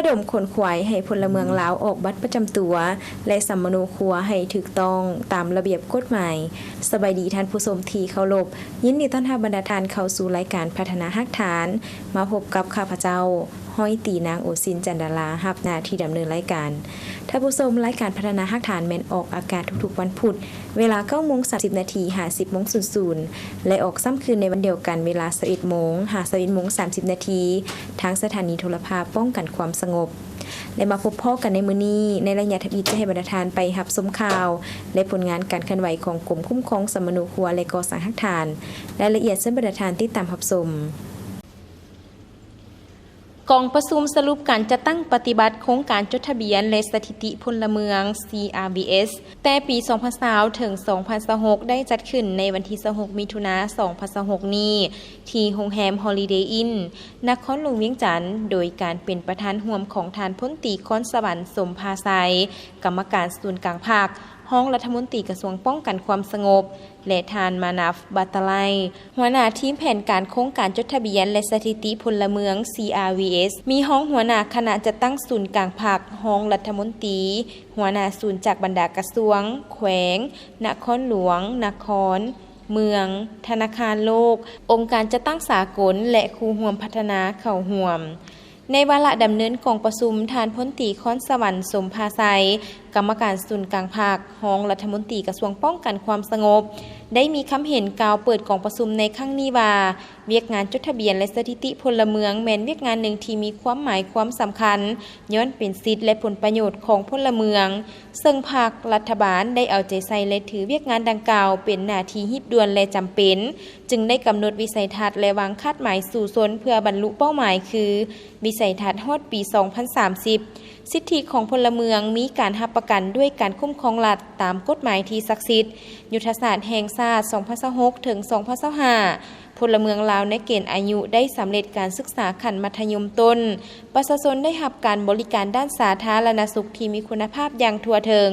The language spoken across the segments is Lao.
ດົມຂົນຂວາຍໃຫ້ພົນລະເມືອງລາວອອກບັດປະຈຳຕົວ ແລະ ສຳມະໂນຄົວໃຫ້ຖືກຕ້ອງຕາມລະບຽບກົດໝາຍ. ສະບາຍດີທ່ານຜູ້ຊົມທີ່ເຄົາລົບ, ຍິນດີຕ້ອນຮັບບັນດາທ່ານເຂົ້າສູ່ລາຍການພັດທະນາຮາກຖານ. ມາພົບກັບຂ້າພະເຈົ້າ ຮ້ອຍຕີ ນາງ ໂອຊິນ ຈັນດາລາ, ຮັບໜ້າທີ່ດຳເນີນລາຍການ. ທ່ານຜູ້ຊົມ, ລາຍການພັດທະນາຮາກຖານແມ່ນອອກອາກາດທຸກໆວັນພຸດ ເວລາເກົ້າໂມງສາມສິບນາທີ ຫາ ສິບໂມງສູນສູນ ແລະ ອອກຊ້ຳຄືນໃນວັນດຽວກັນ ເວລາຊາວເອັດໂມງ ຫາ ຊາວເອັດໂມງສາມສິບນາທີ ທາງສະຖານີໂທລະພາບປ້ອງກັນຄວາມສະຫງົບ. ແລະ ມາພົບພໍ້ກັນໃນມື້ນີ້ ໃນໄລຍະທຳອິດຈະໃຫ້ບັນດາທ່ານໄປຮັບຊົມຂ່າວ ແລະ ຜົນງານການເຄື່ອນໄຫວຂອງກົມຄຸ້ມຄອງສຳມະໂນຄົວ ແລະ ກໍ່ສ້າງຮາກຖານ. ລາຍລະອຽດເຊີນບັນດາທ່ານຕິດຕາມຮັບຊົມ. ກອງປະຊຸມສະຫຼຸບການຈັດຕັ້ງປະຕິບັດໂຄງການຈົດທະບຽນ ແລະ ສະຖິຕິພົນລະເມືອງ ຊີອາວີເອສ ແຕ່ປີສອງພັນຊາວ ເຖິງ ສອງພັນຊາວຫົກ ໄດ້ຈັດຂຶ້ນໃນວັນທີຊາວຫົກ ມິຖຸນາ ສອງພັນຊາວຫົກນີ້ ທີ່ໂຮງແຮມ Holiday Inn ນະຄອນຫຼວງວຽງຈັນ, ໂດຍການເປັນປະທານຮ່ວມຂອງທ່ານ ພົນຕີ ຄອນສະຫວັນ ສົມພາໄຊ, ກຳມະການສູນກາງພັກ, ຮອງລັດຖະມົນຕີກະຊວງປ້ອງກັນຄວາມສະຫງົບ ແລະ ທ່ານ ມານັບ ບັດຕະໄລ, ຫົວໜ້າທີມແຜນການໂຄງການຈົດທະບຽນ ແລະ ສະຖິຕິພົນລະເມືອງ ຊີອາວີເອສ, ມີຮອງຫົວໜ້າຄະນະຈັດຕັ້ງສູນກາງພັກ, ຮອງລັດຖະມົນຕີ, ຫົວໜ້າສູນຈາກບັນດາກະຊວງ, ແຂວງ, ນະຄອນຫຼວງ, ນະຄອນ, ເມືອງ, ທະນາຄານໂລກ, ອົງການຈັດຕັ້ງສາກົນ ແລະ ຄູ່ຮ່ວມພັດທະນາເຂົ້າຮ່ວມ. ໃນວາລະດຳເນີນກອງປະຊຸມ, ທ່ານ ພົນຕີ ຄອນສະຫວັນ ສົມພາໄຊ, ກຳມະການສູນກາງພັກ, ຮອງລັດຖະມົນຕີກະຊວງປ້ອງກັນຄວາມສະຫງົບ, ໄດ້ມີຄຳເຫັນກ່າວເປີດກອງປະຊຸມໃນຄັ້ງນີ້ວ່າ, ວຽກງານຈົດທະບຽນ ແລະ ສະຖິຕິພົນລະເມືອງ ແມ່ນວຽກງານໜຶ່ງທີ່ມີຄວາມໝາຍຄວາມສຳຄັນ, ຍ້ອນເປັນສິດ ແລະ ຜົນປະໂຫຍດຂອງພົນລະເມືອງ, ເຊິ່ງພັກ, ລັດຖະບານໄດ້ເອົາໃຈໃສ່ ແລະ ຖືວຽກງານດັ່ງກ່າວເປັນໜ້າທີ່ຮີບດ່ວນ ແລະ ຈຳເປັນ, ຈຶ່ງໄດ້ກຳນົດວິໄສທັດ ແລະ ວາງຄາດໝາຍສູ້ຊົນເພື່ອບັນລຸເປົ້າໝາຍຄື ວິໄສທັດຮອດປີສອງພັນສາມສິບ, ສິດທິຂອງພົນລະເມືອງມີການຮັບປະກັນດ້ວຍການຄຸ້ມຄອງລັດຕາມກົດໝາຍທີ່ສັກສິດ, ຍຸດທະສາດແຫ່ງຊາດສອງພັນຊາວຫົກ ເຖິງ ສອງພັນຊາວຫ້າ, ພົນລະເມືອງລາວໃນເກນອາຍຸໄດ້ສຳເລັດການສຶກສາຂັ້ນມັດທະຍົມຕົ້ນ, ປະຊາຊົນໄດ້ຮັບການບໍລິການດ້ານສາທາລະນະສຸກທີ່ມີຄຸນນະພາບຢ່າງທົ່ວເຖິງ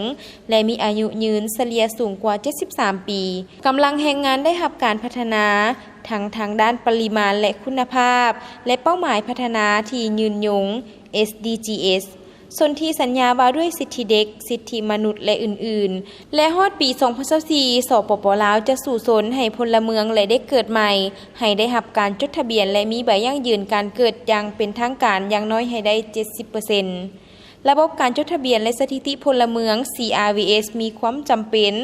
ແລະ ມີອາຍຸຍືນສະເລ່ຍສູງກວ່າເຈັດສິບສາມປີ, ກຳລັງແຮງງານໄດ້ຮັບການພັດທະນາ ທັງທາງດ້ານປະລິມານ ແລະ ຄຸນນະພາບ ແລະ ເປົ້າໝາຍພັດທະນາທີ່ຍືນຍົງ ເອສ ດີ ຈີ ເອສ, ສົນທິສັນຍາວ່າດ້ວຍສິດທິເດັກ, ສິດທິມະນຸດ ແລະ ອື່ນໆ ແລະ ຮອດປີສອງພັນຊາວສີ່ ສປປ ລາວ ຈະສູ້ຊົນໃຫ້ພົນລະເມືອງ ແລະ ເດັກເກີດໃໝ່ ໃຫ້ໄດ້ຮັບການຈົດທະບຽນ ແລະ ມີໃບຢັ້ງຢືນການເກີດຢ່າງເປັນທາງການ ຢ່າງໜ້ອຍໃຫ້ໄດ້ເຈັດສິບເປີເຊັນ. ລະບົບການຈົດທະບຽນ ແລະ ສະຖິຕິພົນລະເມືອງ ຊີອາວີເອສ ມີຄວາມຈຳເປັນ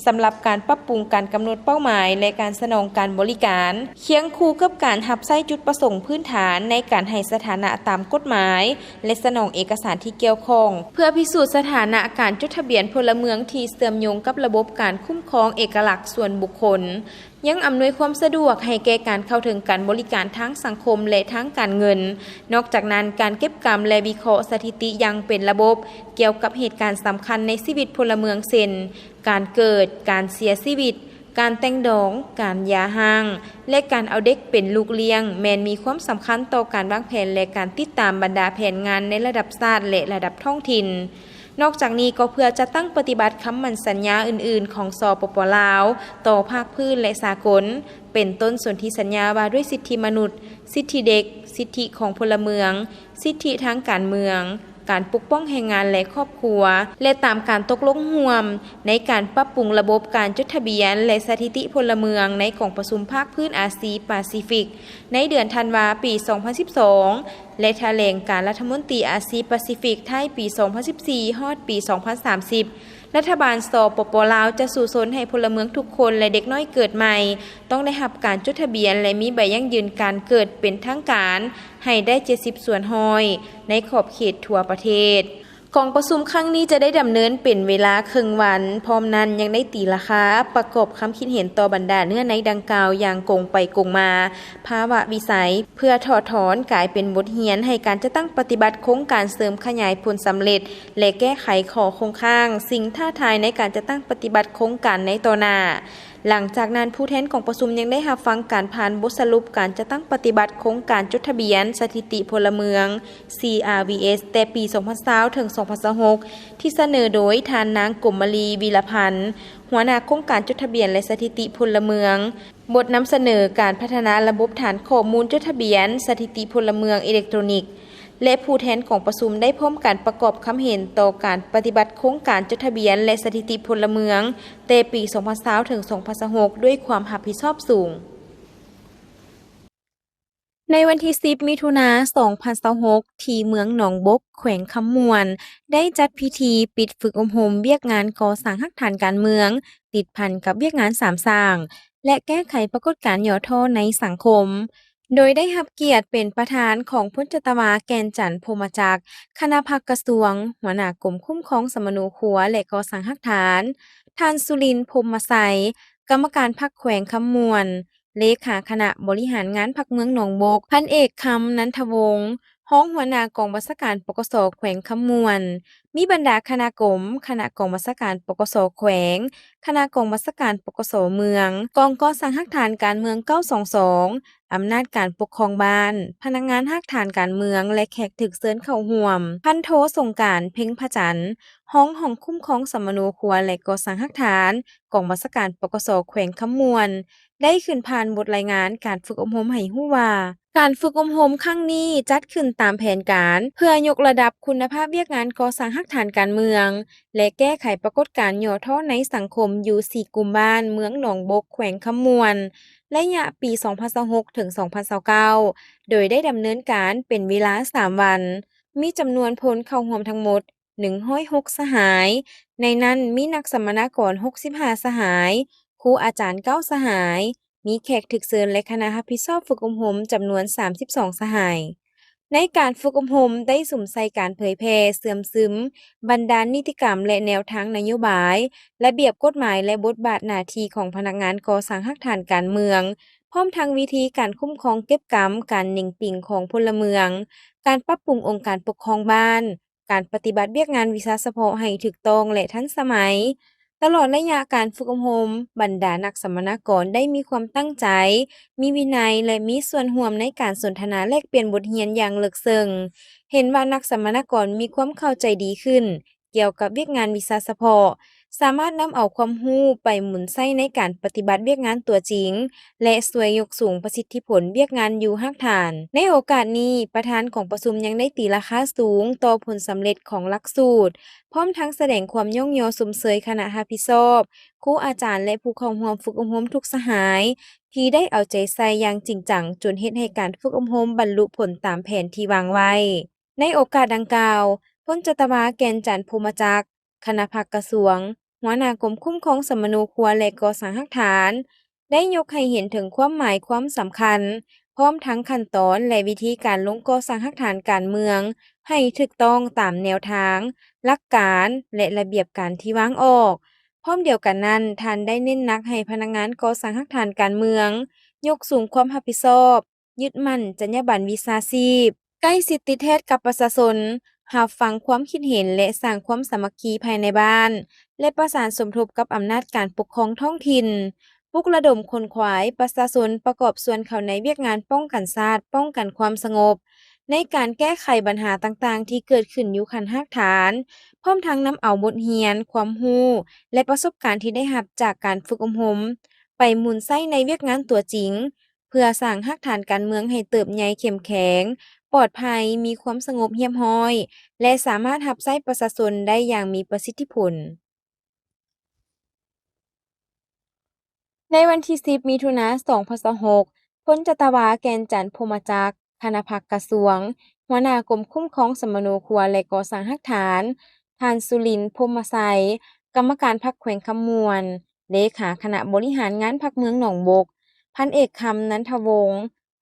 ສຳລັບການປັບປຸງການກຳນົດເປົ້າໝາຍ ແລະ ການສະໜອງການບໍລິການ, ຄຽງຄູ່ກັບການຮັບໃຊ້ຈຸດປະສົງພື້ນຖານໃນການໃຫ້ສະຖານະຕາມກົດໝາຍ ແລະ ສະໜອງເອກະສານທີ່ກ່ຽວຂ້ອງ ເພື່ອພິສູດສະຖານະການຈົດທະບຽນພົນລະເມືອງທີ່ເຊື່ອມໂຍງກັບລະບົບການຄຸ້ມຄອງເອກະລັກສ່ວນບຸກຄົນ, ຍັງອຳນວຍຄວາມສະດວກໃຫ້ແກ່ການເຂົ້າເຖິງການບໍລິການທາງສັງຄົມ ແລະ ທາງການເງິນ. ນອກຈາກນັ້ນ, ການເກັບກຳ ແລະ ວິເຄາະສະຖິຕິຢ່າງເປັນລະບົບ ກ່ຽວກັບເຫດການສຳຄັນໃນຊີວິດພົນລະເມືອງ ເຊັ່ນ ການເກີດ, ການເສຍຊີວິດ, ການແຕ່ງດອງ, ການຢ່າຮ້າງ ແລະ ການເອົາເດັກເປັນລູກລ້ຽງ ແມ່ນມີຄວາມສຳຄັນຕໍ່ການວາງແຜນ ແລະ ການຕິດຕາມບັນດາແຜນງານໃນລະດັບຊາດ ແລະ ລະດັບທ້ອງຖິ່ນ. ນອກຈາກນີ້ກໍເພື່ອຈັດຕັ້ງປະຕິບັດຄຳໝັ້ນສັນຍາອື່ນໆຂອງ ສປປ ລາວ ຕໍ່ພາກພື້ນ ແລະ ສາກົນ, ເປັນຕົ້ນສົນທິສັນຍາວ່າດ້ວຍສິດທິມະນຸດ, ສິດທິເດັກ, ສິດທິຂອງພົນລະເມືອງ, ສິດທິທາງການເມືອງ, ການປົກປ້ອງແຮງງານ ແລະ ຄອບຄົວ ແລະ ຕາມການຕົກລົງຮ່ວມໃນການປັບປຸງລະບົບການຈົດທະບຽນ ແລະ ສະຖິຕິພົນລະເມືອງໃນກອງປະຊຸມພາກພື້ນອາຊີປາຊີຟິກ ໃນເດືອນທັນວາ ປີສອງພັນສິບສອງ ແລະ ຖະແຫຼງການລັດຖະມົນຕີອາຊີປາຊີຟິກທ້າຍປີສອງພັນສິບສີ່ ຮອດປີສອງພັນສາມສິບ, ລັດຖະບານ ສປປ ລາວ ຈະສູ້ຊົນໃຫ້ພົນລະເມືອງທຸກຄົນ ແລະ ເດັກນ້ອຍເກີດໃໝ່ ຕ້ອງໄດ້ຮັບການຈົດທະບຽນ ແລະ ມີໃບຢັ້ງຢືນການເກີດເປັນທາງການ ໃຫ້ໄດ້ເຈັດສິບສ່ວນຮ້ອຍໃນຂອບເຂດທົ່ວປະເທດ. ກອງປະຊຸມຄັ້ງນີ້ຈະໄດ້ດຳເນີນເປັນເວລາເຄິ່ງວັນ, ພ້ອມນັ້ນຍັງໄດ້ຕີລາຄາ, ປະກອບຄຳຄິດເຫັນຕໍ່ບັນດາເນື້ອໃນດັ່ງກ່າວຢ່າງກົງໄປກົງມາ, ພາວະວິໄສ, ເພື່ອຖອດຖອນກາຍເປັນບົດຮຽນໃຫ້ການຈັດຕັ້ງປະຕິບັດໂຄງການເສີມຂະຫຍາຍຜົນສຳເລັດ ແລະ ແກ້ໄຂຂໍ້ຄົງຄ້າງ, ສິ່ງທ້າທາຍໃນການຈັດຕັ້ງປະຕິບັດໂຄງການໃນຕໍ່ໜ້າ. ຫຼັງຈາກນັ້ນ, ຜູ້ແທນກອງປະຊຸມຍັງໄດ້ຮັບຟັງການຜ່ານບົດສະຫຼຸບການຈັດຕັ້ງປະຕິບັດໂຄງການຈົດທະບຽນສະຖິຕິພົນລະເມືອງ ຊີອາວີເອສ ແຕ່ປີສອງພັນຊາວ ເຖິງ ສອງພັນຊາວຫົກ ທີ່ສະເໜີໂດຍທ່ານນາງ ກົມມະລີ ວິລະພັນ, ຫົວໜ້າໂຄງການຈົດທະບຽນ ແລະ ສະຖິຕິພົນລະເມືອງ, ບົດນຳສະເໜີການພັດທະນາລະບົບຖານຂໍ້ມູນຈົດທະບຽນສະຖິຕິພົນລະເມືອງອີເລັກໂຕຣນິກ. ແລະ ຜູ້ແທນກອງປະຊຸມໄດ້ພ້ອມກັນປະກອບຄຳເຫັນຕໍ່ການປະຕິບັດໂຄງການຈົດທະບຽນ ແລະ ສະຖິຕິພົນລະເມືອງ ແຕ່ປີສອງພັນຊາວ ເຖິງ ສອງພັນຊາວຫົກ ດ້ວຍຄວາມຮັບຜິດຊອບສູງ. ໃນວັນທີສິບ ມິຖຸນາ ສອງພັນຊາວຫົກ ທີ່ເມືອງໜອງບົກ ແຂວງຄຳມ່ວນ ໄດ້ຈັດພິທີປິດຝຶກອົບຮົມວຽກງານກໍ່ສ້າງຮາກຖານການເມືອງ ຕິດພັນກັບວຽກງານສາມສ້າງ ແລະ ແກ້ໄຂປາກົດການຫຍໍ້ທໍ້ໃນສັງຄົມ, ໂດຍໄດ້ຮັບກຽດເປັນປະທານຂອງພົນຈັດຕະວາ ແກ່ນຈັນ ພົມມະຈັກ ຄະນະພັກກະຊວງ, ຫົວໜ້າກົມຄຸ້ມຄອງສຳມະໂນຄົວ ແລະ ກໍ່ສ້າງຮາກຖານ, ທ່ານ ສຸລິນ ພົມມະໄຊ ກຳມະການພັກແຂວງຄຳມ່ວນ, ເລຂາຄະນະບໍລິຫານງານພັກເມືອງໜອງບົກ, ພັນເອກ ຄຳ ນັນທະວົງ ຮອງຫົວໜ້າກອງບັນຊາການ ປກສ ແຂວງຄຳມ່ວນ, ມີບັນດາຄະນະກົມ, ຄະນະກອງບັນຊາການ ປກສ ແຂວງ, ຄະນະກອງບັນຊາການ ປກສ ເມືອງ, ກອງກໍ່ສ້າງຮາກຖານການເມືອງ ເກົ້າສອງສອງ, ອຳນາດການປົກຄອງບ້ານ, ພະນັກງານຮາກຖານການເມືອງ ແລະ ແຂກຖືກເຊີນເຂົ້າຮ່ວມ. ພັນໂທ ສົງການ ເພັງພະຈັນ ຮອງຫ້ອງຄຸ້ມຄອງສຳມະໂນຄົວ ແລະ ກໍ່ສ້າງຮາກຖານ ກອງບັນຊາການ ປກສ ແຂວງຄຳມ່ວນ ໄດ້ຂຶ້ນຜ່ານບົດລາຍງານການຝຶກອົບຮົມໃຫ້ຮູ້ວ່າ, ການຝຶກອົບຮົມຄັ້ງນີ້ຈັດຂຶ້ນຕາມແຜນການ ເພື່ອຍົກລະດັບຄຸນນະພາບວຽກງານກໍ່ສ້າງຮາກຖານການເມືອງ ແລະ ແກ້ໄຂປາກົດການຫຍໍ້ທໍ້ໃນສັງຄົມຢູ່ສີ່ກຸ່ມບ້ານເມືອງໜອງບົກ ແຂວງຄຳມ່ວນ ໄລຍະປີສອງພັນຊາວຫົກ ເຖິງ ສອງພັນຊາວເກົ້າ ໂດຍໄດ້ດຳເນີນການເປັນເວລາສາມວັນ, ມີຈຳນວນຄົນເຂົ້າຮ່ວມທັງໝົດ ໜຶ່ງຮ້ອຍຫົກ ສະຫາຍ, ໃນນັ້ນມີນັກສຳມະນາກອນ ຫົກສິບຫ້າ ສະຫາຍ, ຄູອາຈານ ເກົ້າ ສະຫາຍ, ມີແຂກຖືກເຊີນ ແລະ ຄະນະຮັບຜິດຊອບຝຶກອົບຮົມຈຳນວນ ສາມສິບສອງ ສະຫາຍ. ໃນການຝຶກອົບຮົມໄດ້ສຸມໃສ່ການເຜີຍແຜ່ເຊື່ອມຊຶມບັນດານິຕິກຳ ແລະ ແນວທາງນະໂຍບາຍ, ລະບຽບກົດໝາຍ ແລະ ບົດບາດໜ້າທີ່ຂອງພະນັກງານກໍ່ສ້າງຮາກຖານການເມືອງ, ພ້ອມທັງວິທີການຄຸ້ມຄອງເກັບກຳ, ການເໜັງຕີງຂອງພົນລະເມືອງ, ການປັບປຸງອົງການປົກຄອງບ້ານ, ການປະຕິບັດວຽກງານວິຊາສະເພາະໃຫ້ຖືກຕ້ອງ ແລະ ທັນສະໄໝ. ຕະຫຼອດໄລຍະການຝຶກອົບຮົມ, ບັນດານັກສຳມະນາກອນໄດ້ມີຄວາມຕັ້ງໃຈ, ມີວິໄນ ແລະ ມີສ່ວນຮ່ວມໃນການສົນທະນາແລກປ່ຽນບົດຮຽນຢ່າງເລິກເຊິ່ງ. ເຫັນວ່ານັກສຳມະນາກອນມີຄວາມເຂົ້າໃຈດີຂຶ້ນກ່ຽວກັບວຽກງານວິຊາສະເພາະ, ສາມາດນຳເອົາຄວາມຮູ້ໄປໝູນໃຊ້ໃນການປະຕິບັດວຽກງານຕົວຈິງ ແລະ ຊ່ວຍຍົກສູງປະສິດທິຜົນວຽກງານຢູ່ຮາກຖານ. ໃນໂອກາດນີ້, ປະທານກອງປະຊຸມຍັງໄດ້ຕີລາຄາສູງຕໍ່ຜົນສຳເລັດຂອງຫຼັກສູດ, ພ້ອມທັງສະແດງຄວາມຍ້ອງຍໍຊົມເຊີຍຄະນະຮັບຜິດຊອບ, ຄູອາຈານ ແລະ ຜູ້ເຂົ້າຮ່ວມຝຶກອົບຮົມທຸກສະຫາຍ ທີ່ໄດ້ເອົາໃຈໃສ່ຢ່າງຈິງຈັງ ຈົນເຮັດໃຫ້ການຝຶກອົບຮົມບັນລຸຜົນຕາມແຜນທີ່ວາງໄວ້. ໃນໂອກາດດັ່ງກ່າວ, ພົນຈັດຕະວາ ແກ່ນຈັນ ພົມມະຈັກ ຄະນະພັກກະຊວງ, ຫົວໜ້າກົມຄຸ້ມຄອງສຳມະໂນຄົວ ແລະ ກໍ່ສ້າງຮາກຖານ ໄດ້ຍົກໃຫ້ເຫັນເຖິງຄວາມໝາຍຄວາມສຳຄັນ, ພ້ອມທັງຂັ້ນຕອນ ແລະ ວິທີການລົງກໍ່ສ້າງຮາກຖານການເມືອງ ໃຫ້ຖືກຕ້ອງຕາມແນວທາງ, ຫຼັກການ ແລະ ລະບຽບການທີ່ວາງອອກ. ພ້ອມດຽວກັນນັ້ນ, ທ່ານໄດ້ເນັ້ນໜັກໃຫ້ພະນັກງານກໍ່ສ້າງຮາກຖານການເມືອງ ຍົກສູງຄວາມຮັບຜິດຊອບ, ຍຶດໝັ້ນຈັນຍາບັນວິຊາຊີບ, ໃກ້ຊິດຕິດແທດກັບປະຊາຊົນ, ຮັບຟັງຄວາມຄິດເຫັນ ແລະ ສ້າງຄວາມສາມັກຄີພາຍໃນບ້ານ ແລະ ປະສານສົມທົບກັບອຳນາດການປົກຄອງທ້ອງຖິ່ນ, ປຸກລະດົມຂົນຂວາຍປະຊາຊົນປະກອບສ່ວນເຂົ້າໃນວຽກງານປ້ອງກັນຊາດ, ປ້ອງກັນຄວາມສະຫງົບ, ໃນການແກ້ໄຂບັນຫາຕ່າງໆທີ່ເກີດຂຶ້ນຢູ່ຂັ້ນຮາກຖານ, ພ້ອມທັງນຳເອົາບົດຮຽນ, ຄວາມຮູ້ ແລະ ປະສົບການທີ່ໄດ້ຮັບຈາກການຝຶກອົບຮົມ ໄປໝູນໃຊ້ໃນວຽກງານຕົວຈິງ, ເພື່ອສ້າງຮາກຖານການເມືອງໃຫ້ເຕີບໃຫຍ່ເຂັ້ມແຂງ, ປອດໄພ, ມີຄວາມສະຫງົບຮຽບຮ້ອຍ ແລະ ສາມາດຮັບໃຊ້ປະຊາຊົນໄດ້ຢ່າງມີປະສິດທິຜົນ. ໃນວັນທີສິບ ມິຖຸນາ ສອງພັນຊາວຫົກ, ພົນຈັດຕະວາ ແກ່ນຈັນ ພົມມະຈັກ ຄະນະພັກກະຊວງ, ຫົວໜ້າກົມຄຸ້ມຄອງສຳມະໂນຄົວ ແລະ ກໍ່ສ້າງຮາກຖານ, ທ່ານ ສຸລິນ ພົມມະໄຊ ກຳມະການພັກແຂວງຄຳມ່ວນ, ເລຂາຄະນະບໍລິຫານງານພັກເມືອງໜອງບົກ, ພັນເອກ ຄຳ ນັນທະວົງ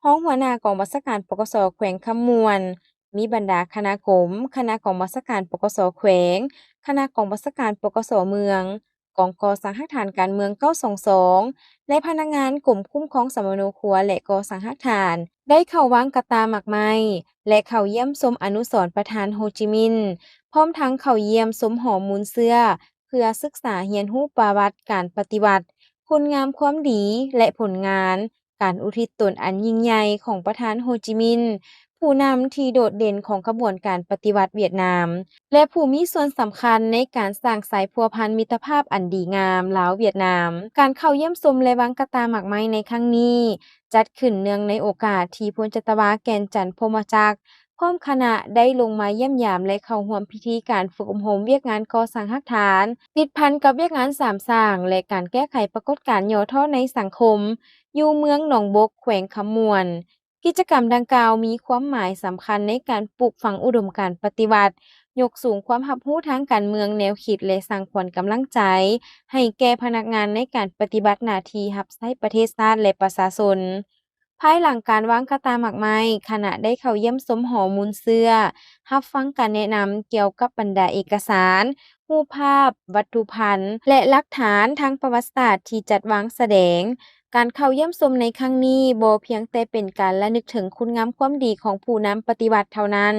ຮອງຫົວໜ້າກອງບັນຊາການ ປກສ ແຂວງຄຳມ່ວນ, ມີບັນດາຄະນະກົມ, ຄະນະກອງບັນຊາການ ປກສ ແຂວງ, ຄະນະກອງບັນຊາການ ປກສ ເມືອງ, ກອງກໍ່ສ້າງຮາກຖານການເມືອງ ເກົ້າສອງສອງ ແລະ ພະນັກງານກົມຄຸ້ມຄອງສຳມະໂນຄົວ ແລະ ກໍ່ສ້າງຮາກຖານ ໄດ້ເຂົ້າວາງກະຕ່າໝາກໄມ້ ແລະ ເຂົ້າຢ້ຽມຊົມອະນຸສອນປະທານໂຮຈິມິນ, ພ້ອມທັງເຂົ້າຢ້ຽມຊົມຫໍມູນເຊື້ອ ເພື່ອສຶກສາຮຽນຮູ້ປະຫວັດການປະຕິວັດ, ຄຸນງາມຄວາມດີ ແລະ ຜົນງານການອຸທິດຕົນອັນຍິ່ງໃຫຍ່ຂອງປະທານໂຮຈິມິນ, ຜູ້ນຳທີ່ໂດດເດັ່ນຂອງຂະບວນການປະຕິວັດຫວຽດນາມ ແລະ ຜູ້ມີສ່ວນສຳຄັນໃນການສ້າງສາຍພົວພັນມິດຕະພາບອັນດີງາມລາວຫວຽດນາມ. ການເຂົ້າຢ້ຽມຊົມ ແລະ ວາງກະຕ່າໝາກໄມ້ໃນຄັ້ງນີ້ ຈັດຂຶ້ນເນື່ອງໃນໂອກາດທີ່ພົນຈັດຕະວາ ແກ່ນຈັນ ພົມມະຈັກ ພ້ອມຄະນະໄດ້ລົງມາຢ້ຽມຢາມ ແລະ ເຂົ້າຮ່ວມພິທີການຝຶກອົບຮົມວຽກງານກໍ່ສ້າງຮາກຖານ ຕິດພັນກັບວຽກງານສາມສ້າງ ແລະ ການແກ້ໄຂປາກົດການຫຍໍ້ທໍ້ໃນສັງຄົມ ຢູ່ເມືອງໜອງບົກ ແຂວງຄຳມ່ວນ. ກິດຈະກຳດັ່ງກ່າວມີຄວາມໝາຍສຳຄັນໃນການປູກຝັງອຸດົມການປະຕິວັດ, ຍົກສູງຄວາມຮັບຮູ້ທາງການເມືອງ, ແນວຄິດ ແລະ ສ້າງຂວັນກຳລັງໃຈໃຫ້ແກ່ພະນັກງານໃນການປະຕິບັດໜ້າທີ່ຮັບໃຊ້ປະເທດຊາດ ແລະ ປະຊາຊົນ. ພາຍຫຼັງການວາງກະຕ່າໝາກໄມ້, ຄະນະໄດ້ເຂົ້າຢ້ຽມຊົມຫໍມູນເຊື້ອ, ຮັບຟັງການແນະນຳກ່ຽວກັບບັນດາເອກະສານ, ຮູບພາບ, ວັດຖຸພັນ ແລະ ຫຼັກຖານທາງປະຫວັດສາດທີ່ຈັດວາງສະແດງ. ການເຂົ້າຢ້ຽມຊົມໃນຄັ້ງນີ້ບໍ່ພຽງແຕ່ເປັນການລະນຶກເຖິງຄຸນງາມຄວາມດີຂອງຜູ້ນຳປະຕິວັດເທົ່ານັ້ນ,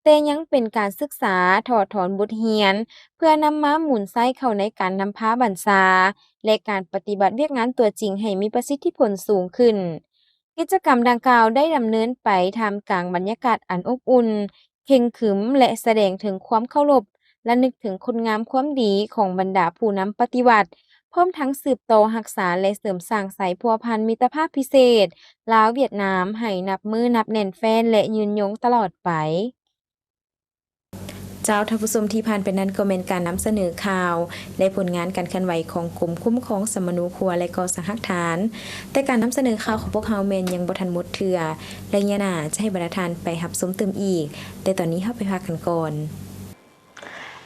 ແຕ່ຍັງເປັນການສຶກສາ, ຖອດຖອນບົດຮຽນ ເພື່ອນຳມາໝູນໃຊ້ເຂົ້າໃນການນຳພາບັນຊາ ແລະ ການປະຕິບັດວຽກງານຕົວຈິງໃຫ້ມີປະສິດທິຜົນສູງຂຶ້ນ. ກິດຈະກຳດັ່ງກ່າວໄດ້ດຳເນີນໄປທ່າມກາງບັນຍາກາດອັນອົບອຸ່ນ, ເຄັ່ງຂຶມ ແລະ ສະແດງເຖິງຄວາມເຄົາລົບ, ລະນຶກເຖິງຄຸນງາມຄວາມດີຂອງບັນດາຜູ້ນຳປະຕິວັດ, ພ້ອມທັງສືບຕໍ່ຮັກສາ ແລະ ເສີມສ້າງສາຍພົວພັນມິດຕະພາບພິເສດລາວ-ຫວຽດນາມ ໃຫ້ນັບມື້ນັບແໜ້ນແຟ້ນ ແລະ ຍືນຍົງຕະຫຼອດໄປ. ເຈົ້າ, ທ່ານຜູ້ຊົມ, ທີ່ຜ່ານໄປນັ້ນກໍແມ່ນການນຳສະເໜີຂ່າວ ແລະ ຜົນງານການເຄື່ອນໄຫວຂອງກົມຄຸ້ມຄອງສຳມະໂນຄົວ ແລະ ກໍ່ສ້າງຮາກຖານ. ແຕ່ການນຳສະເໜີຂ່າວຂອງພວກເຮົາແມ່ນຍັງບໍ່ທັນໝົດເທື່ອ, ໄລຍະໜ້າຈະໃຫ້ບັນດາທ່ານໄປຮັບຊົມຕື່ມອີກ, ແຕ່ຕອນນີ້ເຮົາໄປພັກກັນກ່ອນ.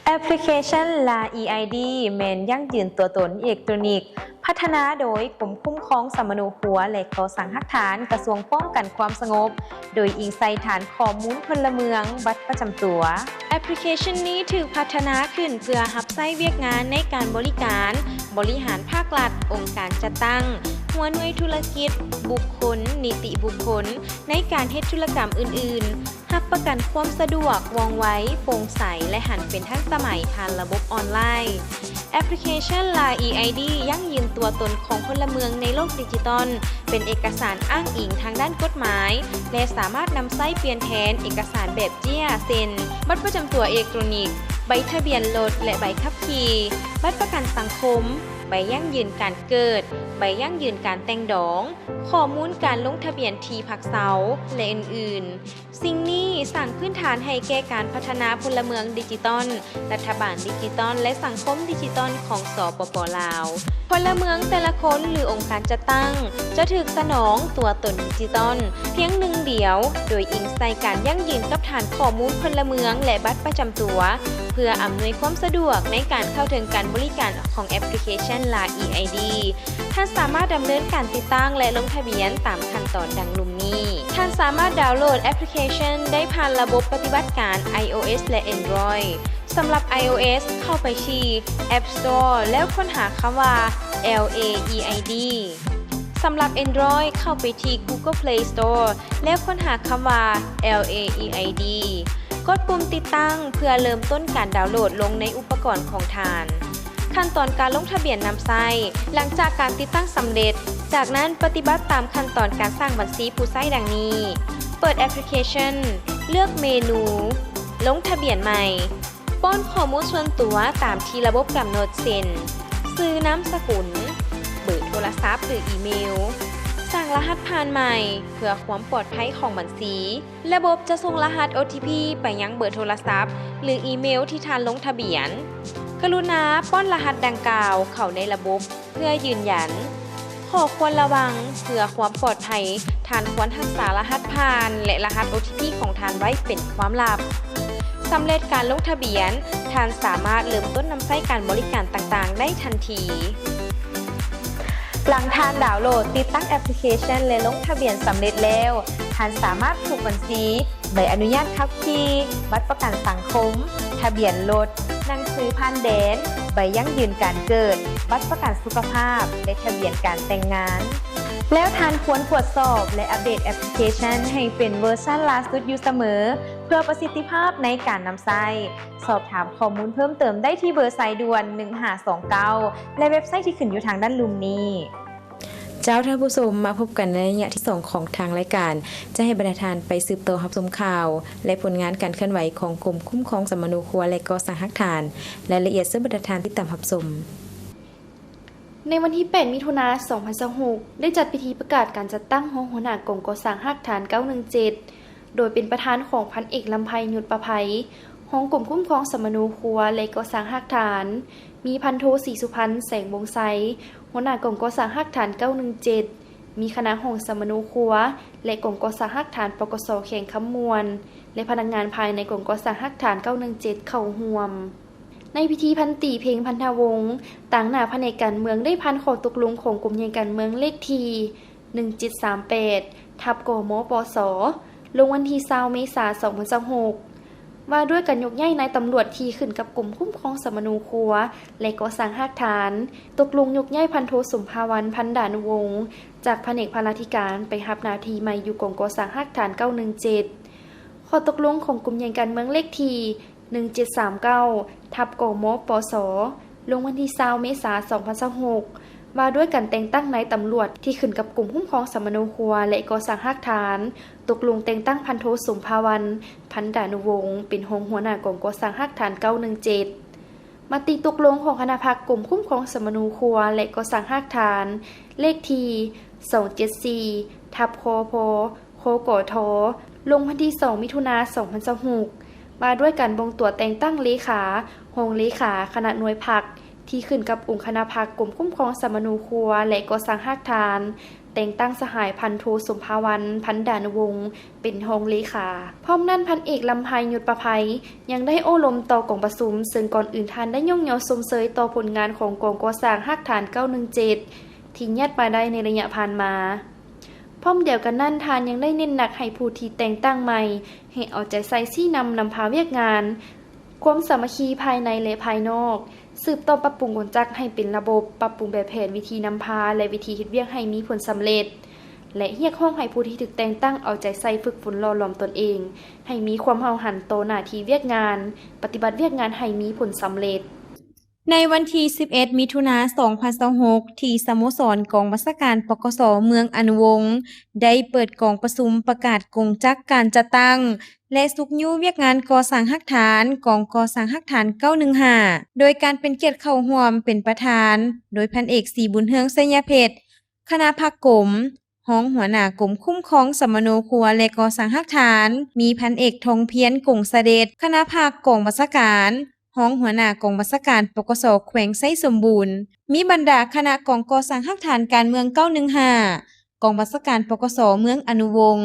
ແອັບພລິເຄຊັນ ລາວ ອີ ໄອ ດີ ແມ່ນຢັ້ງຢືນຕົວຕົນເອກໂຕຣນິກ ພັດທະນາໂດຍກົມຄຸ້ມຄອງສຳມະໂນຄົວ ແລະ ກໍ່ສ້າງຮາກຖານ ກະຊວງປ້ອງກັນຄວາມສະຫງົບ, ໂດຍອີງໃສ່ຖານຂໍ້ມູນພົນລະເມືອງ, ບັດປະຈຳຕົວ. ແອັບພລິເຄຊັນນີ້ຖືກພັດທະນາຂຶ້ນເພື່ອຮັບໃຊ້ວຽກງານໃນການບໍລິການ, ບໍລິຫານພາກລັດ, ອົງການຈັດຕັ້ງ, ຫົວໜ່ວຍທຸລະກິດ, ບຸກຄົນ, ນິຕິບຸກຄົນ, ໃນການເຮັດທຸລະກຳອື່ນໆ. ຮັບປະກັນຄວາມສະດວກ, ວ່ອງໄວ, ໂປ່ງໃສ ແລະ ຫັນເປັນທັນສະໄໝຜ່ານລະບົບອອນລາຍ. ແອັບພລິເຄຊັນ ລາວ ອີ ໄອ ດີ ຢັ້ງຢືນຕົວຕົນຂອງພົນລະເມືອງໃນໂລກດິຈິຕອນ, ເປັນເອກະສານອ້າງອີງທາງດ້ານກົດໝາຍ ແລະ ສາມາດນຳໃຊ້ປ່ຽນແທນເອກະສານແບບເຈ້ຍ ເຊັ່ນ ບັດປະຈຳຕົວເອກໂຕຣນິກ, ໃບທະບຽນລົດ ແລະ ໃບຂັບຂີ່, ບັດປະກັນສັງຄົມ, ໃບຢັ້ງຢືນການເກີດ, ໃບຢັ້ງຢືນການແຕ່ງດອງ, ຂໍ້ມູນການລົງທະບຽນທີ່ພັກເຊົາ ແລະ ອື່ນໆ. ສິ່ງນີ້ສ້າງພື້ນຖານໃຫ້ແກ່ການພັດທະນາພົນລະເມືອງດິຈິຕອນ, ລັດຖະບານດິຈິຕອນ ແລະ ສັງຄົມດິຈິຕອນຂອງ ສປປ ລາວ. ພົນລະເມືອງແຕ່ລະຄົນ ຫຼື ອົງການຈັດຕັ້ງ ຈະຖືກສະໜອງຕົວຕົນດິຈິຕອນພຽງໜຶ່ງດຽວ, ໂດຍອີງໃສ່ການຢັ້ງຢືນກັບຖານຂໍ້ມູນພົນລະເມືອງ ແລະ ບັດປະຈຳຕົວ, ເພື່ອອຳນວຍຄວາມສະດວກໃນການເຂົ້າເຖິງການບໍລິການຂອງແອັບພລິເຄຊັນ ລາວ ອີ ໄອ ດີ. ທ່ານສາມາດດຳເນີນການຕິດຕັ້ງ ແລະ ລົງທະບຽນຕາມຂັ້ນຕອນດັ່ງລຸ່ມນີ້. ທ່ານສາມາດດາວໂຫຼດແອັບພລິເຄຊັນໄດ້ຜ່ານລະບົບປະຕິບັດການ ໄອໂອເອັສ ແລະ ແອນດຣອຍ. ສຳລັບ ໄອໂອເອັສ ເຂົ້າໄປທີ່ ແອັບສະໂຕ ແລ້ວຄົ້ນຫາຄຳວ່າ ແອລ ເອ ອີ ໄອ ດີ. ສຳລັບ ແອນດຣອຍ ເຂົ້າໄປທີ່ ກູໂກ ເພລ ສະໂຕ ແລ້ວຄົ້ນຫາຄຳວ່າ ແອລ ເອ ອີ ໄອ ດີ. ກົດປຸ່ມຕິດຕັ້ງເພື່ອເລີ່ມຕົ້ນການດາວໂຫຼດລົງໃນອຸປະກອນຂອງທ່ານ. ຂັ້ນຕອນການລົງທະບຽນນຳໃຊ້ ຫຼັງຈາກການຕິດຕັ້ງສຳເລັດ, ຈາກນັ້ນປະຕິບັດຕາມຂັ້ນຕອນການສ້າງບັນຊີຜູ້ໃຊ້ດັ່ງນີ້: ເປີດແອັບພລິເຄຊັນ, ເລືອກເມນູ ລົງທະບຽນໃໝ່, ປ້ອນຂໍ້ມູນສ່ວນຕົວຕາມທີ່ລະບົບກຳນົດ ເຊັ່ນ ຊື່, ນາມສະກຸນ, ເບີໂທລະສັບ ຫຼື ອີເມວ, ສ້າງລະຫັດຜ່ານໃໝ່ເພື່ອຄວາມປອດໄພຂອງບັນຊີ. ລະບົບຈະສົ່ງລະຫັດ ໂອ ທີ ພີ ໄປຍັງເບີໂທລະສັບ ຫຼື ອີເມວທີ່ທ່ານລົງທະບຽນ. ກະລຸນາປ້ອນລະຫັດດັ່ງກ່າວເຂົ້າໃນລະບົບເພື່ອຢືນຢັນ. ຂໍ້ຄວນລະວັງ, ເພື່ອຄວາມປອດໄພ, ທ່ານຄວນຮັກສາລະຫັດຜ່ານ ແລະ ລະຫັດ ໂອ ທີ ພີ ຂອງທ່ານໄວ້ເປັນຄວາມລັບ. ສຳເລັດການລົງທະບຽນ, ທ່ານສາມາດເລີ່ມຕົ້ນນຳໃຊ້ການບໍລິການຕ່າງໆໄດ້ທັນທີ. ຫຼັງທ່ານດາວໂຫຼດຕິດຕັ້ງແອັບພລິເຄຊັນ ແລະ ລົງທະບຽນສຳເລັດແລ້ວ, ທ່ານສາມາດຜູກບັນຊີ, ໃບອະນຸຍາດຂັບຂີ່, ບັດປະກັນສັງຄົມ, ທະບຽນລົດ, ໜັງສືຜ່ານແດນ, ໃບຢັ້ງຢືນການເກີດ, ບັດປະກັນສຸຂະພາບ ແລະ ທະບຽນການແຕ່ງງານ. ແລ້ວທ່ານຄວນກວດສອບ ແລະ ອັບເດດແອັບພລິເຄຊັນໃຫ້ເປັນເວີຊັນລ່າສຸດຢູ່ສະເໝີ ເພື່ອປະສິດທິພາບໃນການນຳໃຊ້. ສອບຖາມຂໍ້ມູນເພີ່ມເຕີມໄດ້ທີ່ເບີສາຍດ່ວນ ໜຶ່ງຫ້າສອງເກົ້າ ແລະ ເວັບໄຊທີ່ຂຶ້ນຢູ່ທາງດ້ານລຸ່ມນີ້. ເຈົ້າ, ທ່ານຜູ້ຊົມ, ມາພົບກັນໃນໄລຍະທີສອງຂອງທາງລາຍການ. ຈະໃຫ້ບັນດາທ່ານໄປສືບຕໍ່ຮັບຊົມຂ່າວ ແລະ ຜົນງານການເຄື່ອນໄຫວຂອງກົມຄຸ້ມຄອງສຳມະໂນຄົວ ແລະ ກໍ່ສ້າງຮາກຖານ. ລາຍລະອຽດເຊີນບັນດາທ່ານຕິດຕາມຮັບຊົມ. ໃນວັນທີແປດ ມິຖຸນາ ສອງພັນຊາວຫົກ ໄດ້ຈັດພິທີປະກາດການຈັດຕັ້ງຮອງຫົວໜ້າກົມກໍ່ສ້າງຮາກຖານເກົ້າໜຶ່ງເຈັດ ໂດຍເປັນປະທານຂອງພັນເອກ ລຳໄພ ຍຸດປະໄພ ຮອງກົມຄຸ້ມຄອງສຳມະໂນຄົວ ແລະ ກໍ່ສ້າງຮາກຖານ, ມີພັນໂທ ສີສຸພັນ ແສງວົງໄຊ ຫົວໜ້າກອງກໍ່ສ້າງຮາກຖານ ເກົ້າໜຶ່ງເຈັດ, ມີຄະນະຫ້ອງສຳມະໂນຄົວ ແລະ ກອງກໍ່ສ້າງຮາກຖານ ປກສ ແຂວງຄຳມ່ວນ ແລະ ພະນັກງານພາຍໃນກອງກໍ່ສ້າງຮາກຖານ ເກົ້າໜຶ່ງເຈັດ ເຂົ້າຮ່ວມ. ໃນພິທີ ພັນຕີ ເພັງ ພັນທະວົງ ຕາງໜ້າພະແນກການເມືອງ ໄດ້ຜ່ານຂໍ້ຕົກລົງຂອງກົມໃຫຍ່ການເມືອງເລກທີ ໜຶ່ງເຈັດສາມແປດ ທັບ ກມປສ ລົງວັນທີ ຊາວ ເມສາ ສອງພັນຊາວຫົກ ວ່າດ້ວຍການຍົກຍ້າຍນາຍຕຳຫຼວດທີ່ຂຶ້ນກັບກົມຄຸ້ມຄອງສຳມະໂນຄົວ ແລະ ກໍ່ສ້າງຮາກຖານ, ຕົກລົງຍົກຍ້າຍພັນໂທ ສົມພາວັນ ພັນດານຸວົງ ຈາກພະແນກພະລາທິການໄປຮັບໜ້າທີ່ໃໝ່ຢູ່ກອງກໍ່ສ້າງຮາກຖານ ເກົ້າໜຶ່ງເຈັດ. ຂໍ້ຕົກລົງຂອງກົມໃຫຍ່ການເມືອງເລກທີ ໜຶ່ງເຈັດສາມເກົ້າ ທັບ ກມປສ ລົງວັນທີ ຊາວ ເມສາ ສອງພັນຊາວຫົກ ວ່າດ້ວຍການແຕ່ງຕັ້ງນາຍຕຳຫຼວດທີ່ຂຶ້ນກັບກົມຄຸ້ມຄອງສຳມະໂນຄົວ ແລະ ກໍ່ສ້າງຮາກຖານ, ຕົກລົງແຕ່ງຕັ້ງພັນໂທ ສົມພາວັນ ພັນດານຸວົງ ເປັນຮອງຫົວໜ້າກອງກໍ່ສ້າງຮາກຖານ ເກົ້າໜຶ່ງເຈັດ. ມະຕິຕົກລົງຂອງຄະນະພັກກົມຄຸ້ມຄອງສຳມະໂນຄົວ ແລະ ກໍ່ສ້າງຮາກຖານ ເລກທີ ສອງເຈັດສີ່ ທັບ ຄພ ຄກທ ລົງວັນທີ ສອງ ມິຖຸນາ ສອງພັນຊາວຫົກ ວ່າດ້ວຍການບົ່ງຕົວແຕ່ງຕັ້ງເລຂາ, ຮອງເລຂາຄະນະໜ່ວຍພັກ ທີ່ຂຶ້ນກັບອົງຄະນະພັກກົມຄຸ້ມຄອງສຳມະໂນຄົວ ແລະ ກໍ່ສ້າງຮາກຖານ, ແຕ່ງຕັ້ງສະຫາຍ ພັນໂທ ສົມພາວັນ ພັນດານຸວົງ ເປັນຮອງເລຂາ. ພ້ອມນັ້ນ ພັນເອກ ລຳໄພ ຍຸດປະໄພ ຍັງໄດ້ໂອ້ລົມຕໍ່ກອງປະຊຸມ, ເຊິ່ງກ່ອນອື່ນທ່ານໄດ້ຍ້ອງຍໍຊົມເຊີຍຕໍ່ຜົນງານຂອງກອງກໍ່ສ້າງຮາກຖານ ເກົ້າໜຶ່ງເຈັດ ທີ່ຍາດມາໄດ້ໃນໄລຍະຜ່ານມາ. ພ້ອມດຽວກັນນັ້ນ, ທ່ານຍັງໄດ້ເນັ້ນໜັກໃຫ້ຜູ້ທີ່ແຕ່ງຕັ້ງໃໝ່ ໃຫ້ເອົາໃຈໃສ່ຊີ້ນຳນຳພາວຽກງານ, ຄວາມສາມັກຄີພາຍໃນ ແລະ ພາຍນອກ, ສືບຕໍ່ປັບປຸງກົນຈັກໃຫ້ເປັນລະບົບ, ປັບປຸງແບບແຜນ, ວິທີນຳພາ ແລະ ວິທີເຮັດວຽກໃຫ້ມີຜົນສຳເລັດ ແລະ ຮຽກຮ້ອງໃຫ້ຜູ້ທີ່ຖືກແຕ່ງຕັ້ງເອົາໃຈໃສ່ຝຶກຝົນຫຼໍ່ຫຼອມຕົນເອງ ໃຫ້ມີຄວາມຫ້າວຫັນຕໍ່ໜ້າທີ່ວຽກງານ, ປະຕິບັດວຽກງານໃຫ້ມີຜົນສຳເລັດ. ໃນວັນທີ ສິບເອັດ ມິຖຸນາ ສອງພັນຊາວຫົກ ທີ່ສະໂມສອນກອງບັນຊາການ ປກສ ເມືອງອະນຸວົງ ໄດ້ເປີດກອງປະຊຸມປະກາດກົງຈັກການຈັດຕັ້ງ ແລະ ຊຸກຍູ້ວຽກງານກໍ່ສ້າງຮາກຖານ ກອງກໍ່ສ້າງຮາກຖານ ເກົ້າໜຶ່ງຫ້າ ໂດຍການເປັນກຽດເຂົ້າຮ່ວມເປັນປະທານໂດຍພັນເອກ ສີບຸນເຮືອງ ໄຊຍະເພັດ ຄະນະພັກກົມ, ຮອງຫົວໜ້າກົມຄຸ້ມຄອງສຳມະໂນຄົວ ແລະ ກໍ່ສ້າງຮາກຖານ, ມີພັນເອກ ທອງພຽນ ກົງສະເດັດ ຄະນະພັກກອງບັນຊາການ, ຮອງຫົວໜ້າກອງບັນຊາການ ປກສ ແຂວງໄຊສົມບູນ, ມີບັນດາຄະນະກອງກໍ່ສ້າງຮາກຖານການເມືອງ ເກົ້າໜຶ່ງຫ້າ, ກອງບັນຊາການ ປກສ ເມືອງອະນຸວົງ,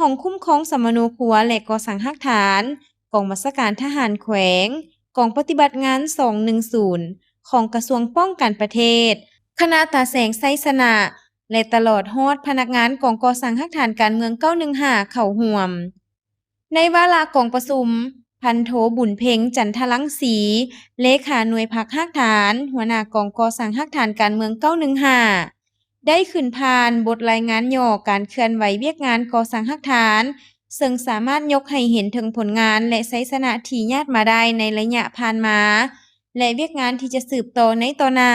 ຫ້ອງຄຸ້ມຄອງສຳມະໂນຄົວ ແລະ ກໍ່ສ້າງຮາກຖານ, ກອງບັນຊາການທະຫານແຂວງ, ກອງປະຕິບັດງານ ສອງໜຶ່ງສູນ ຂອງກະຊວງປ້ອງກັນປະເທດ, ຄະນະຕາແສງໄຊຊະນະ ແລະ ຕະຫຼອດຮອດພະນັກງານກອງກໍ່ສ້າງຮາກຖານການເມືອງ ເກົ້າໜຶ່ງຫ້າ ເຂົ້າຮ່ວມ. ໃນວາລະກອງປະຊຸມ, ພັນໂທ ບຸນເພັງ ຈັນທະລັງສີ, ເລຂາໜ່ວຍພັກຮາກຖານ, ຫົວໜ້າກອງກໍ່ສ້າງຮາກຖານການເມືອງ ເກົ້າໜຶ່ງຫ້າ ໄດ້ຂຶ້ນຜ່ານບົດລາຍງານຫຍໍ້ການເຄື່ອນໄຫວວຽກງານກໍ່ສ້າງຮາກຖານ, ເຊິ່ງສາມາດຍົກໃຫ້ເຫັນເຖິງຜົນງານ ແລະ ໄຊຊະນະທີ່ຍາດມາໄດ້ໃນໄລຍະຜ່ານມາ ແລະ ວຽກງານທີ່ຈະສືບຕໍ່ໃນຕໍ່ໜ້າ.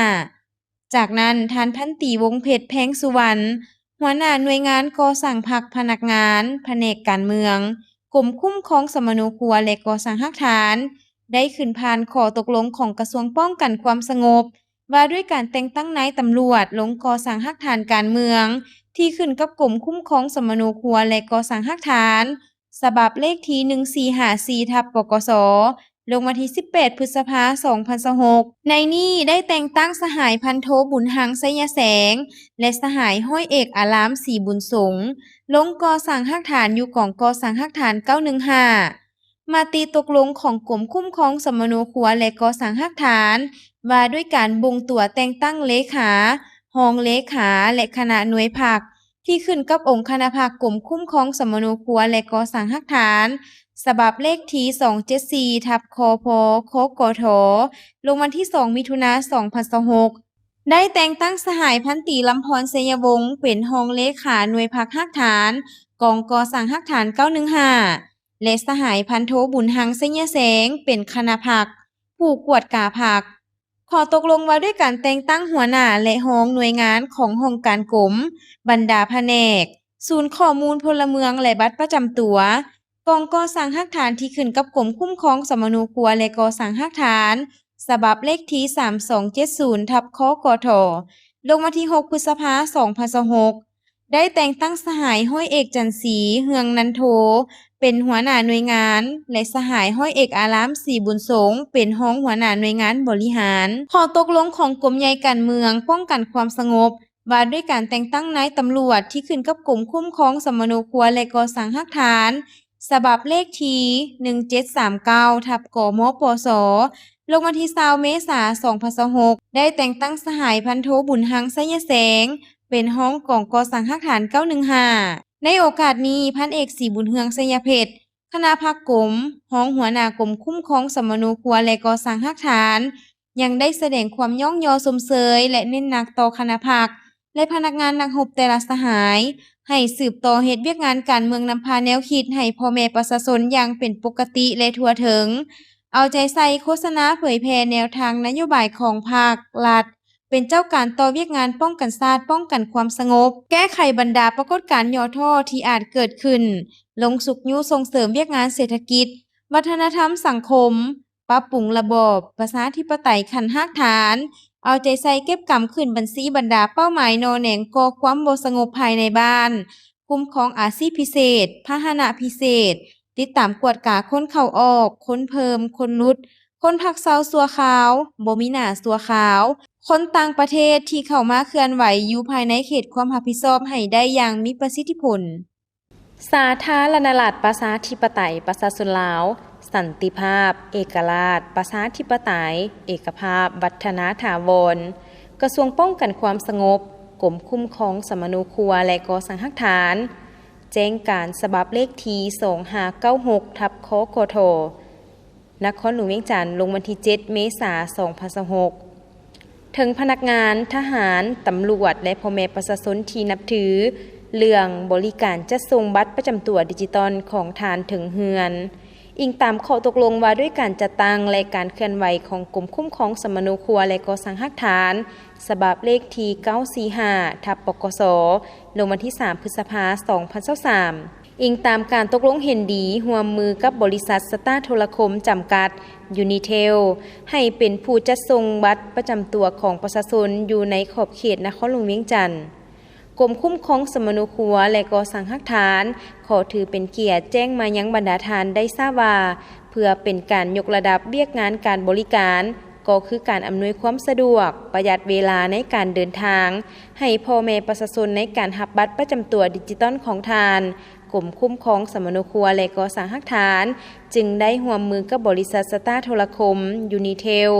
ຈາກນັ້ນ, ທ່ານພັນຕີ ວົງເພັດ ແພງສຸວັນ, ຫົວໜ້າໜ່ວຍງານກໍ່ສ້າງພັກພະນັກງານ, ພະແນກການເມືອງ, ກົມຄຸ້ມຄອງສຳມະໂນຄົວ ແລະ ກໍ່ສ້າງຮາກຖານ, ໄດ້ຂຶ້ນຜ່ານຂໍ້ຕົກລົງຂອງກະຊວງປ້ອງກັນຄວາມສະຫງົບ ວ່າດ້ວຍການແຕ່ງຕັ້ງນາຍຕຳຫຼວດລົງກໍ່ສ້າງຮາກຖານການເມືອງ ທີ່ຂຶ້ນກັບກົມຄຸ້ມຄອງສຳມະໂນຄົວ ແລະ ກໍ່ສ້າງຮາກຖານ ສະບັບເລກທີ ໜຶ່ງສີ່ຫ້າສີ່ ທັບ ປກສ ລົງວັນທີ ສິບແປດ ພຶດສະພາ ສອງພັນຊາວຫົກ. ໃນນີ້ໄດ້ແຕ່ງຕັ້ງສະຫາຍ ພັນໂທ ບຸນຮັງ ໄຊຍະແສງ ແລະ ສະຫາຍ ຮ້ອຍເອກ ອາລາມ ສີບຸນສົງ ລົງກໍ່ສ້າງຮາກຖານຢູ່ກອງກໍ່ສ້າງຮາກຖານ ເກົ້າໜຶ່ງຫ້າ. ມະຕິຕົກລົງຂອງກົມຄຸ້ມຄອງສຳມະໂນຄົວ ແລະ ກໍ່ສ້າງຮາກຖານ ວ່າດ້ວຍການບົ່ງຕົວແຕ່ງຕັ້ງເລຂາ, ຮອງເລຂາ ແລະ ຄະນະໜ່ວຍພັກ ທີ່ຂຶ້ນກັບອົງຄະນະພັກກົມຄຸ້ມຄອງສຳມະໂນຄົວ ແລະ ກໍ່ສ້າງຮາກຖານ ສະບັບເລກທີ ສອງເຈັດສີ່ ທັບ ຄພ ຄກທ ລົງວັນທີ ສອງ ມິຖຸນາ ສອງພັນຊາວຫົກ ໄດ້ແຕ່ງຕັ້ງສະຫາຍ ພັນຕີ ລຳພອນ ໄຊຍະວົງ ເປັນຮອງເລຂາໜ່ວຍພັກຮາກຖານ ກອງກໍ່ສ້າງຮາກຖານ ເກົ້າໜຶ່ງຫ້າ ແລະ ສະຫາຍ ພັນໂທ ບຸນຮັງ ໄຊຍະແສງ ເປັນຄະນະພັກ ຜູ້ກວດກາພັກ. ຂໍ້ຕົກລົງວ່າດ້ວຍການແຕ່ງຕັ້ງຫົວໜ້າ ແລະ ຮອງໜ່ວຍງານຂອງຫ້ອງການກົມ, ບັນດາພະແນກ, ສູນຂໍ້ມູນພົນລະເມືອງ ແລະ ບັດປະຈຳຕົວ, ກອງກໍ່ສ້າງຮາກຖານທີ່ຂຶ້ນກັບກົມຄຸ້ມຄອງສຳມະໂນຄົວ ແລະ ກໍ່ສ້າງຮາກຖານ ສະບັບເລກທີ ສາມສອງເຈັດສູນ ທັບ ຄກທ ລົງວັນທີ ຫົກ ພຶດສະພາ ສອງພັນຊາວຫົກ. ໄດ້ແຕ່ງຕັ້ງສະຫາຍຮ້ອຍເອກ ຈັນສີ ເຮືອງນັນໂທ ເປັນຫົວໜ້າໜ່ວຍງານ ແລະ ສະຫາຍຮ້ອຍເອກ ອາລາມ ສີບຸນສົງ ເປັນຮອງຫົວໜ້າໜ່ວຍງານບໍລິຫານ. ຂໍ້ຕົກລົງຂອງກົມໃຫຍ່ການເມືອງປ້ອງກັນຄວາມສະຫງົບ ວ່າດ້ວຍການແຕ່ງຕັ້ງນາຍຕຳຫຼວດທີ່ຂຶ້ນກັບກົມຄຸ້ມຄອງສຳມະໂນຄົວ ແລະ ກໍ່ສ້າງຮາກຖານ ສະບັບເລກທີ ໜຶ່ງເຈັດສາມເກົ້າ ທັບ ກມປສ ລົງວັນທີ ຊາວ ເມສາ ສອງພັນຊາວຫົກ ໄດ້ແຕ່ງຕັ້ງສະຫາຍພັນໂທ ບຸນຮັງ ໄຊຍະແສງ ເປັນຮອງກອງກໍ່ສ້າງຮາກຖານ ເກົ້າໜຶ່ງຫ້າ. ໃນໂອກາດນີ້ ພັນເອກ ສີບຸນເຮືອງ ໄຊຍະເພັດ ຄະນະພັກກົມ, ຮອງຫົວໜ້າກົມຄຸ້ມຄອງສຳມະໂນຄົວ ແລະ ກໍ່ສ້າງຮາກຖານ ຍັງໄດ້ສະແດງຄວາມຍ້ອງຍໍຊົມເຊີຍ ແລະ ເນັ້ນໜັກຕໍ່ຄະນະພັກ ແລະ ພະນັກງານນັກຮົບແຕ່ລະສະຫາຍ ໃຫ້ສືບຕໍ່ເຮັດວຽກງານການເມືອງນຳພາແນວຄິດໃຫ້ພໍ່ແມ່ປະຊາຊົນຢ່າງເປັນປົກກະຕິ ແລະ ທົ່ວເຖິງ, ເອົາໃຈໃສ່ໂຄສະນາເຜີຍແຜ່ແນວທາງນະໂຍບາຍຂອງພັກ, ລັດ, ເປັນເຈົ້າການຕໍ່ວຽກງານປ້ອງກັນຊາດ, ປ້ອງກັນຄວາມສະຫງົບ, ແກ້ໄຂບັນດາປາກົດການຫຍໍ້ທໍ້ທີ່ອາດເກີດຂຶ້ນ, ລົງຊຸກຍູ້ສົ່ງເສີມວຽກງານເສດຖະກິດ, ວັດທະນະທຳສັງຄົມ, ປັບປຸງລະບອບປະຊາທິປະໄຕຂັ້ນຮາກຖານ, ເອົາໃຈໃສ່ເກັບກຳຂຶ້ນບັນຊີບັນດາເປົ້າໝາຍໜໍ່ແໜງກໍ່ຄວາມບໍ່ສະຫງົບພາຍໃນບ້ານ, ຄຸ້ມຄອງອາຊີບພິເສດ, ພາຫະນະພິເສດ, ຕິດຕາມກວດກາຄົນເຂົ້າອອກ, ຄົນເພີ່ມ, ຄົນຫຼຸດ, ຄົນພັກເຊົາຊົ່ວຄາວ, ບໍ່ມີໜ້າຊົ່ວຄາວ, ຄົນຕ່າງປະເທດທີ່ເຂົ້າມາເຄື່ອນໄຫວຢູ່ພາຍໃນເຂດຄວາມຮັບຜິດຊອບໃຫ້ໄດ້ຢ່າງມີປະສິດທິຜົນ. ສາທາລະນະລັດ ປະຊາທິປະໄຕ ປະຊາຊົນລາວ, ສັນຕິພາບ, ເອກະລາດ, ປະຊາທິປະໄຕ, ເອກະພາບ, ວັດທະນາຖາວອນ, ກະຊວງປ້ອງກັນຄວາມສະຫງົບ, ກົມຄຸ້ມຄອງສຳມະໂນຄົວ ແລະ ກໍ່ສ້າງຮາກຖານ, ແຈ້ງການສະບັບເລກທີ ສອງຫ້າເກົ້າຫົກ ທັບ ຄກທ ນະຄອນຫຼວງວຽງຈັນ ລົງວັນທີ ເຈັດ ເມສາ ສອງພັນຊາວຫົກ. ເຖິງພະນັກງານ, ທະຫານ, ຕຳຫຼວດ ແລະ ພໍ່ແມ່ປະຊາຊົນທີ່ນັບຖື ເລື່ອງບໍລິການຈັດສົ່ງບັດປະຈຳຕົວດິຈິຕອນຂອງທ່ານເຖິງເຮືອນ, ອີງຕາມຂໍ້ຕົກລົງວ່າດ້ວຍການຈັດຕັ້ງ ແລະ ການເຄື່ອນໄຫວຂອງກົມຄຸ້ມຄອງສຳມະໂນຄົວ ແລະ ກໍ່ສ້າງຮາກຖານ ສະບັບເລກທີ ເກົ້າສີ່ຫ້າ ທັບ ປກສ ລົງວັນທີ ສາມ ພຶດສະພາ ສອງພັນຊາວສາມ. ອີງຕາມການຕົກລົງເຫັນດີຮ່ວມມືກັບບໍລິສັດສະຕາໂທລະຄົມຈຳກັດ ຢູນີເທລ ໃຫ້ເປັນຜູ້ຈັດສົ່ງບັດປະຈຳຕົວຂອງປະຊາຊົນຢູ່ໃນຂອບເຂດນະຄອນຫຼວງວຽງຈັນ. ກົມຄຸ້ມຄອງສຳມະໂນຄົວ ແລະ ກໍ່ສ້າງຮາກຖານ ຂໍຖືເປັນກຽດແຈ້ງມາຍັງບັນດາທ່ານໄດ້ຊາບວ່າ ເພື່ອເປັນການຍົກລະດັບວຽກງານການບໍລິການ ກໍຄືການອຳນວຍຄວາມສະດວກ, ປະຢັດເວລາໃນການເດີນທາງ ໃຫ້ພໍ່ແມ່ປະຊາຊົນໃນການຮັບບັດປະຈຳຕົວດິຈິຕອນຂອງທ່ານ, ກົມຄຸ້ມຄອງສຳມະໂນຄົວ ແລະ ກໍ່ສ້າງຮາກຖານ ຈຶ່ງໄດ້ຮ່ວມມືກັບບໍລິສັດສະຕາໂທລະຄົມ ຢູນີເທລ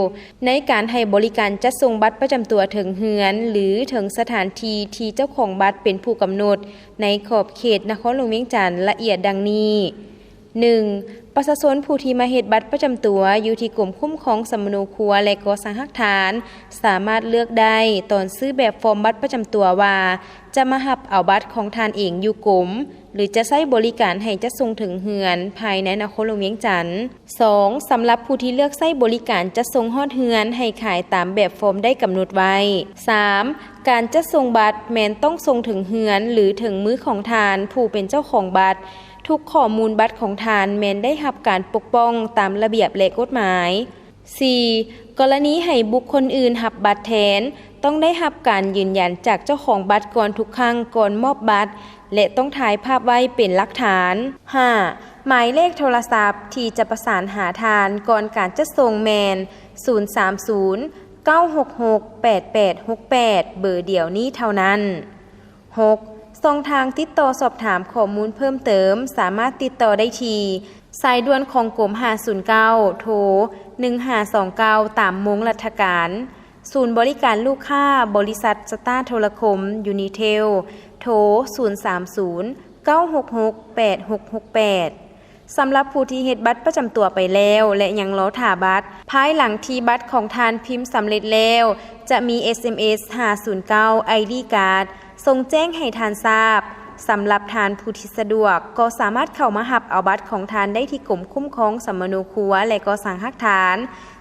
ໃນການໃຫ້ບໍລິການຈັດສົ່ງບັດປະຈຳຕົວເຖິງເຮືອນ ຫຼື ເຖິງສະຖານທີ່ທີ່ເຈົ້າຂອງບັດເປັນຜູ້ກຳນົດ ໃນຂອບເຂດນະຄອນຫຼວງວຽງຈັນລະອຽດດັ່ງນີ້. ໜຶ່ງ, ປະຊາຊົນຜູ້ທີ່ມາເຮັດບັດປະຈຳຕົວຢູ່ທີ່ກົມຄຸ້ມຄອງສຳມະໂນຄົວ ແລະ ກໍ່ສ້າງຮາກຖານ ສາມາດເລືອກໄດ້ຕອນຊື້ແບບຟອມບັດປະຈຳຕົວວ່າ ຈະມາຮັບເອົາບັດຂອງທ່ານເອງຢູ່ກົມ ຫຼື ຈະໃຊ້ບໍລິການໃຫ້ຈັດສົ່ງເຖິງເຮືອນພາຍໃນນະຄອນຫຼວງວຽງຈັນ. ສອງ, ສຳລັບຜູ້ທີ່ເລືອກໃຊ້ບໍລິການຈັດສົ່ງຮອດເຮືອນໃຫ້ຂາຍຕາມແບບຟອມໄດ້ກຳນົດໄວ້. ສາມ, ການຈັດສົ່ງບັດແມ່ນຕ້ອງສົ່ງເຖິງເຮືອນ ຫຼື ເຖິງມືຂອງທ່ານຜູ້ເປັນເຈົ້າຂອງບັດ. ທຸກຂໍ້ມູນບັດຂອງທ່ານແມ່ນໄດ້ຮັບການປົກປ້ອງຕາມລະບຽບ ແລະ ກົດໝາຍ. ສີ່, ກໍລະນີໃຫ້ບຸກຄົນອື່ນຮັບບັດແທນ, ຕ້ອງໄດ້ຮັບການຢືນຢັນຈາກເຈົ້າຂອງບັດກ່ອນທຸກຄັ້ງກ່ອນມອບບັດ ແລະ ຕ້ອງຖ່າຍພາບໄວ້ເປັນຫຼັກຖານ. ຫ້າ, ໝາຍເລກໂທລະສັບທີ່ຈະປະສານຫາທ່ານກ່ອນການຈັດສົ່ງແມ່ນ ສູນສາມສູນ ເກົ້າຫົກຫົກ ແປດແປດຫົກແປດ ເບີດຽວນີ້ເທົ່ານັ້ນ. ຫົກ, ຊ່ອງທາງຕິດຕໍ່ສອບຖາມຂໍ້ມູນເພີ່ມເຕີມ ສາມາດຕິດຕໍ່ໄດ້ທີ່ສາຍດ່ວນຂອງກົມ ຫ້າສູນເກົ້າ ໂທ ໜຶ່ງຫ້າສອງເກົ້າ ຕາມໂມງລັດຖະການ. ສູນບໍລິການລູກຄ້າ ບໍລິສັດສະຕາໂທລະຄົມ ຢູນີເທລ ໂທ ສູນສາມສູນ ເກົ້າຫົກຫົກ ແປດຫົກຫົກແປດ. ສຳລັບຜູ້ທີ່ເຮັດບັດປະຈຳຕົວໄປແລ້ວ ແລະ ຍັງລໍຖ້າບັດ, ພາຍຫຼັງທີ່ບັດຂອງທ່ານພິມສຳເລັດແລ້ວ ຈະມີ ເອສເອັມເອສ ຫ້າສູນເກົ້າ ໄອດີກາດ ສົ່ງແຈ້ງໃຫ້ທ່ານຊາບ. ສຳລັບທ່ານຜູ້ທີ່ສະດວກ ກໍສາມາດເຂົ້າມາຮັບເອົາບັດຂອງທ່ານໄດ້ທີ່ກົມຄຸ້ມຄອງສຳມະໂນຄົວ ແລະ ກໍ່ສ້າງຮາກຖານ,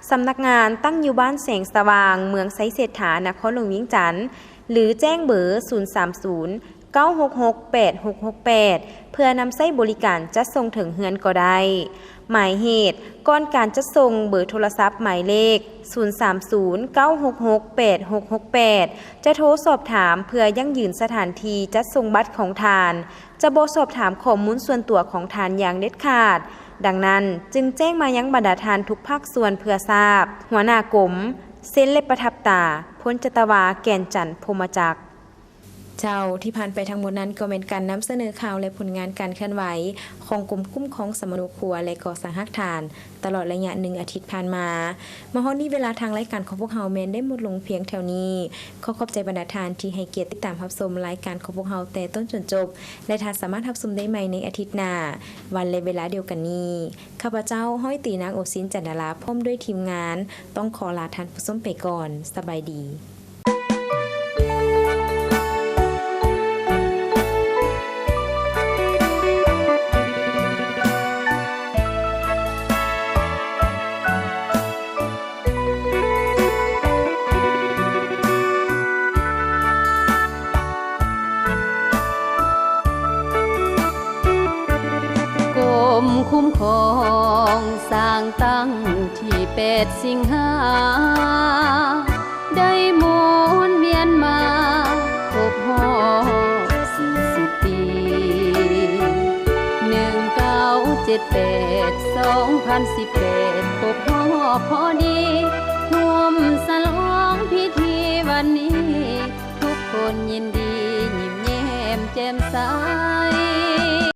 ສຳນັກງານຕັ້ງຢູ່ບ້ານແສງສະຫວ່າງ ເມືອງໄຊເສດຖາ ນະຄອນຫຼວງວຽງຈັນ ຫຼື ແຈ້ງເບີ ສູນສາມສູນ ເກົ້າຫົກຫົກ ແປດຫົກຫົກແປດ ເພື່ອນຳໃຊ້ບໍລິການຈັດສົ່ງເຖິງເຮືອນກໍໄດ້. ໝາຍເຫດ, ກ່ອນການຈັດສົ່ງ, ເບີໂທລະສັບໝາຍເລກ ສູນສາມສູນ ເກົ້າຫົກຫົກ ແປດຫົກຫົກແປດ ຈະໂທສອບຖາມເພື່ອຢັ້ງຢືນສະຖານທີ່ຈັດສົ່ງບັດຂອງທ່ານ, ຈະບໍ່ສອບຖາມຂໍ້ມູນສ່ວນຕົວຂອງທ່ານຢ່າງເດັດຂາດ. ດັ່ງນັ້ນ, ຈຶ່ງແຈ້ງມາຍັງບັນດາທ່ານທຸກພາກສ່ວນເພື່ອຊາບ. ຫົວໜ້າກົມ ເຊັນ ແລະ ປະທັບຕາ ພົນຈັດຕະວາ ແກ່ນຈັນ ພົມມະຈັກ. ເຈົ້າ, ທີ່ຜ່ານໄປທັງໝົດນັ້ນກໍແມ່ນການນຳສະເໜີຂ່າວ ແລະ ຜົນງານການເຄື່ອນໄຫວຂອງກົມຄຸ້ມຄອງສຳມະໂນຄົວ ແລະ ກໍ່ສ້າງຮາກຖານ ຕະຫຼອດໄລຍະໜຶ່ງອາທິດຜ່ານມາ. ມາຮອດນີ້ເວລາທາງລາຍການຂອງພວກເຮົາແມ່ນໄດ້ໝົດລົງພຽງເທົ່ານີ້. ຂໍຂອບໃຈບັນດາທ່ານທີ່ໃຫ້ກຽດຕິດຕາມຮັບຊົມລາຍການຂອງພວກເຮົາແຕ່ຕົ້ນຈົນຈົບ ແລະ ທ່ານສາມາດຮັບຊົມໄດ້ໃໝ່ໃນອາທິດໜ້າ ວັນ ແລະ ເວລາດຽວກັນນີ້. ຂ້າພະເຈົ້າ ຮ້ອຍຕີ ນາງໂອຊິນ ຈັນດາລາ ພ້ອມດ້ວຍທີມງານ ຕ້ອງຂໍລາທ່ານຜູ້ຊົມໄປກ່ອນ. ສະບາຍດີ. ກົມຄຸ້ມຄອງສ້າງຕັ້ງ ທີແປດສິງຫາ ໄດ້ໝູນວຽນມາຄົບຮອບສີ່ສິບປີ ໜຶ່ງເກົ້າເຈັດແປດ ສອງພັນສິບແປດ ຄົບຮອບພໍດີ ຮ່ວມສະຫຼອງພິທີວັນນີ້ ທຸກຄົນຍິນດີ ຍິ້ມແຍ້ມແຈ່ມໃສ.